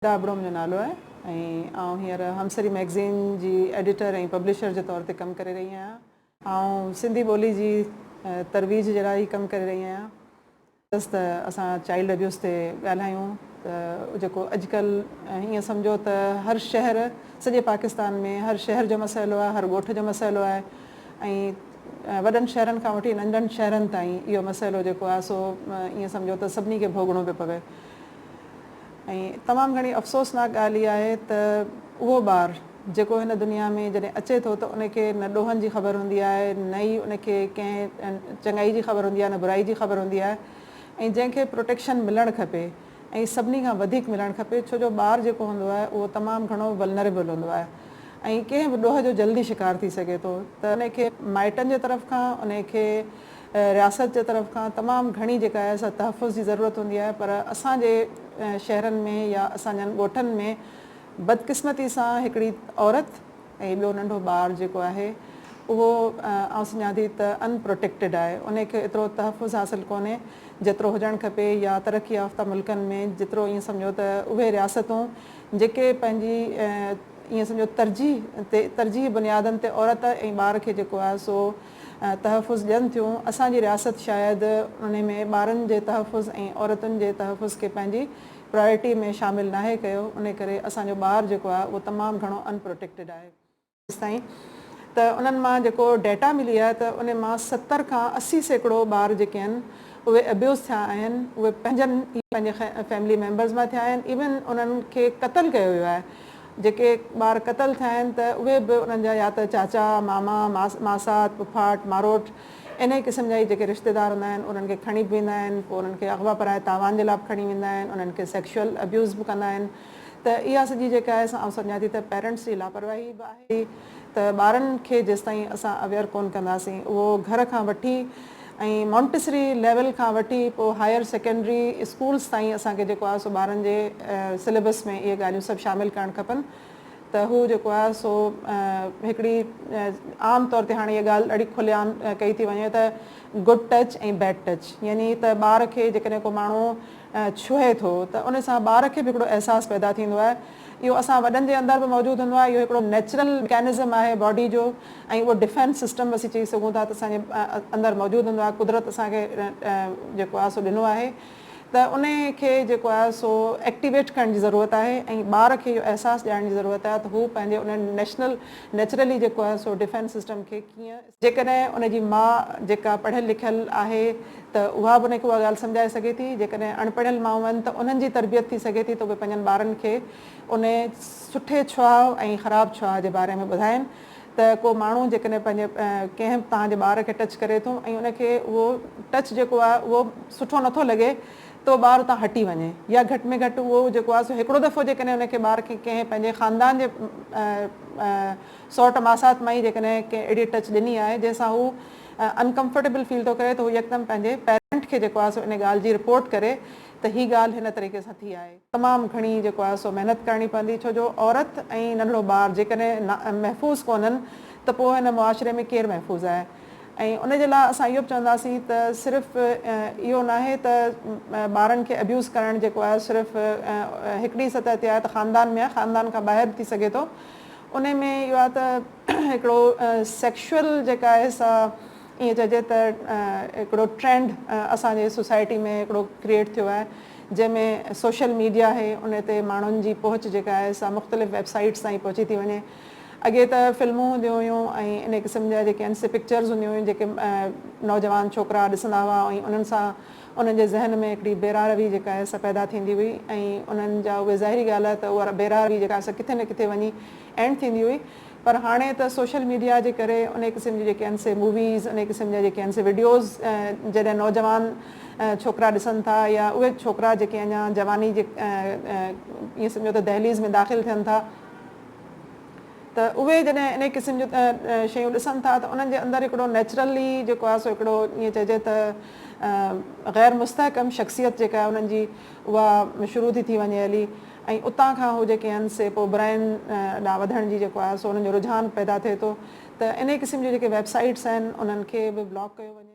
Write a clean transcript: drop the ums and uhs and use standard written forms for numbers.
ادا ابڙو منهنجو نالو آهي ۽ آئون هينئر همسري مئگزين جي ايڊيٽر ۽ پبلشر جي طور تي ڪم ڪري رهي آهيان. آئون سنڌي ٻولي جي ترويج جي لاء ئي ڪم ڪري رهي آهيان. بس ته اسان چائلڊ ابيوز تي ڳالهايون ته جيڪو اڄڪلهه ائين سمجهو ته هر شهر سڄي پاڪستان ۾ هر شهر جو مسئلو آهي، هر ڳوٺ جو مسئلو آهي ۽ وڏن شهرن کان وٺي ننڍن شهرن تائين اهو مسئلو جيڪو آهي سو ائين سمجهو ته سڀني کي ڀوڳڻو پيو پوي. ۽ تمام گهڻي افسوسناڪ ڳالهه اها آهي ته اهو ٻار جيڪو هن دنيا ۾ جڏهن اچي ٿو ته ان کي نه ڏوهن جي خبر هوندي آهي نه ئي ان کي ڪنهن چڱائي جي خبر هوندي آهي نه برائي جي خبر هوندي آهي ۽ جنهن کي پروٽيڪشن ملڻ کپي ۽ سڀني کان وڌيڪ ملڻ کپي ڇو جو ٻار جيڪو هوندو آهي اهو تمام گهڻو ولنريبل هوندو آهي ۽ ڪنهن به ڏوهه جو جلدي شڪار ٿي سگهي ٿو ته ان کي مائٽن جي طرف کان ان کي رياست جي طرف کان تمام گهڻي جيڪا آهي سا تحفظ جي ضرورت هوندي آهي پر اسان جي شهرن ۾ يا اسان جن ڳوٺن ۾ بدقسمتي سان هڪڙي عورت ۽ ٻيو ننڍو ٻار جيڪو آهي اهو آئون سمجهان ٿي ته ان پروٽيڪٽيڊ آهي ان کي ايترو تحفظ حاصل ڪونهي جيترو هجڻ کپي يا ترقي يافته ملڪن ۾ جيترو ائين سمجهو ته اهي رياستون جيڪي پنهنجي ائين سمجهو ترجيح تي ترجيحي بنيادن تي عورت ۽ ٻار کي جيڪو آهي سو تحفظ ڏين ٿيون، اسان جي رياست شايد انهي ۾ ٻارن جي تحفظ ۽ عورتن جي تحفظ کي پنهنجي پرائرٽي ۾ شامل ناهي ڪيو، انهي ڪري اسان جو ٻار جيڪو آهي اهو تمام گهڻو ان پروٽيڪٽيڊ آهي. تائين ته انهن مان جيڪو ڊيٽا ملي آهي ته انهي مان 70 کان 80% ٻار جيڪي آهن اهي ابيوز ٿيا آهن، اهي پنهنجن ئي پنهنجي فيملي ميمبرز مان ٿيا آهن، ايون انهن کي قتل ڪيو ويو آهي. جيڪي ٻار قتل ٿيا آهن ته اهي به انهن جا يا ته چاچا، ماما، ماسات، پڦاٽ، ماروٽ انهي قسم جا ئي جيڪي رشتيدار هوندا آهن انهن کي کڻي به ويندا آهن پوء انهن کي اغوا پرائي تاوان جي لاء به کڻي ويندا آهن انهن کي سيڪشوئل ابيوز به ڪندا آهن ته اها سڄي جيڪا آهي سا آئون سمجهان ٿي ته پيرنٽس جي لاپرواهي به آهي ته ٻارن کي جيستائين اسان اويئر ڪونه ڪنداسين اهو گهر کان وٺي ۽ مونٽيسري ليول کان وٺي پوء هائير سيڪنڊري اسڪولس تائين اسان کي جيڪو آهي سو ٻارن جي سليبس ۾ اهي ڳالهيون سڀ شامل ڪرڻ کپن ته هو جيڪو آهي سو هڪڙي عام طور تي هاڻي اها ڳالهه ڏاڍي کلي عام ڪئي ٿي وڃي ته گڊ ٽچ ۽ بيڊ ٽچ يعني ته ٻار کي جيڪڏهن ڪو ماڻهو ڇهي ٿو ته ان سان ٻار کي به هڪڙو احساس پيدا ٿيندو آهي. اهو اسان وڏن جي اندر به موجود هوندو آهي. اهو هڪڙو نيچرل مڪينزم آهي باڊي جو ۽ اهو ڊفينس سسٽم به اسين چئي سگهون ٿا ته اسان جي اندر موجود هوندو آهي. قدرت اسان کي جيڪو آهي سو ڏنو آهي ته ان کي جيڪو آهي سو ايڪٽيويٽ ڪرڻ جي ضرورت آهي ۽ ٻار کي اهو احساس ڏيارڻ جي ضرورت آهي ته هو پنهنجي ان نيشنل نيچرلي جيڪو آهي سو ڊفينس سسٽم کي ڪيئن جيڪڏهن ان جي ماء جيڪا پڙهيل لکيل آهي ته اها به ان کي اها ڳالهه سمجهائي سگهي ٿي، جيڪڏهن اڻ پڙهيل مائون آهن ته انهن جي تربيت ٿي سگهي ٿي ته اهي پنهنجن ٻارن کي ان سٺي ڇهاء ۽ خراب ڇهاء جي باري ۾ ٻڌائين ته ڪو ماڻهو جيڪڏهن پنهنجي ڪنهن به توهان جي ٻار کي ٽچ ڪري ٿو ۽ ان کي اهو ٽچ جيڪو آهي اهو سٺو نٿو لڳي ته اهو ٻار اتان هٽي وڃي يا گهٽ ۾ گهٽ اهو جيڪو آهي سو هڪڙو دفعو جيڪڏهن ان کي ٻار کي ڪنهن پنهنجي خاندان جي سئوٽ ماسات مان ئي جيڪڏهن ڪنهن اهڙي ٽچ ڏني آهي جنهن سان هو انڪمفرٽيبل فيل ٿو ڪري ته هو يڪدم پنهنجي پيرنٽ کي جيڪو آهي سو ان ڳالهه جي رپورٽ ڪري ته هي ڳالهه هن طريقي سان ٿي آهي. تمام گهڻي جيڪو آهي سو محنت ڪرڻي پوندي ڇو جو عورت ۽ ننڍڙو ٻار جيڪڏهن محفوظ ڪونهن ته پوء هن معاشري ۾ ڪير محفوظ آهي ۽ ان جي لاء اسان اهو به چونداسين ته صرف اهو ناهي ته ٻارن کي ابيوز ڪرڻ جيڪو آهي صرف هڪڙي سطح تي آهي ته خاندان ۾ آهي خاندان کان ٻاهر به ٿي سگهي ٿو انهي ۾ اهو آهي ته هڪڙو سيڪشوئل جيڪا آهي سا ائين چئجي ته هڪڙو ٽرينڊ اسان جي سوسائٽي ۾ هڪڙو ڪريئيٽ ٿيو آهي جنهن ۾ سوشل ميڊيا آهي ان تي ماڻهن جي پهچ جيڪا آهي سا مختلف ويب سائيٽس تائين پهچي ٿي وڃي اڳي ته فلمون هونديون هيون ۽ انهي قسم جا جيڪي آهن سي پڪچرز هونديون هيون جيڪي نوجوان ڇوڪرا ڏسندا هئا ۽ انهن سان انهن جي ذهن ۾ هڪڙي بيراهه روي جيڪا آهي سا پيدا ٿيندي هئي ۽ انهن جا اهي ظاهري ڳالهه آهي ته اها بيراهه روي جيڪا آهي سا ڪٿي نه ڪٿي وڃي اينڊ ٿيندي هئي پر هاڻي ته سوشل ميڊيا جي ڪري انهي قسم جون جيڪي آهن سي موويز انهي قسم جا جيڪي آهن سي وڊيوز جڏهن نوجوان ڇوڪرا ڏسن ٿا يا اهي ڇوڪرا جيڪي اڃا جواني جي ائين سمجهو ته دهليز ۾ داخل ٿين ٿا ته اهي جڏهن انهي قسم جون شيون ڏسن ٿا ته انهن جي اندر هڪڙو نيچرلي جيڪو آهي سو هڪڙو ائين چئجي ته غير مستحڪم شخصيت جيڪا آهي انهن جي اها شروع ٿي ٿي وڃي هلي ۽ اتان کان هو جيڪي آهن سي پوء براين ڏانهن وڌڻ جي جيڪو آهي سو انهن جو رجحان پيدا ٿئي ٿو ته انهي قسم جون جيڪي ويب سائيٽس آهن انهن کي به بلاڪ ڪيو وڃي.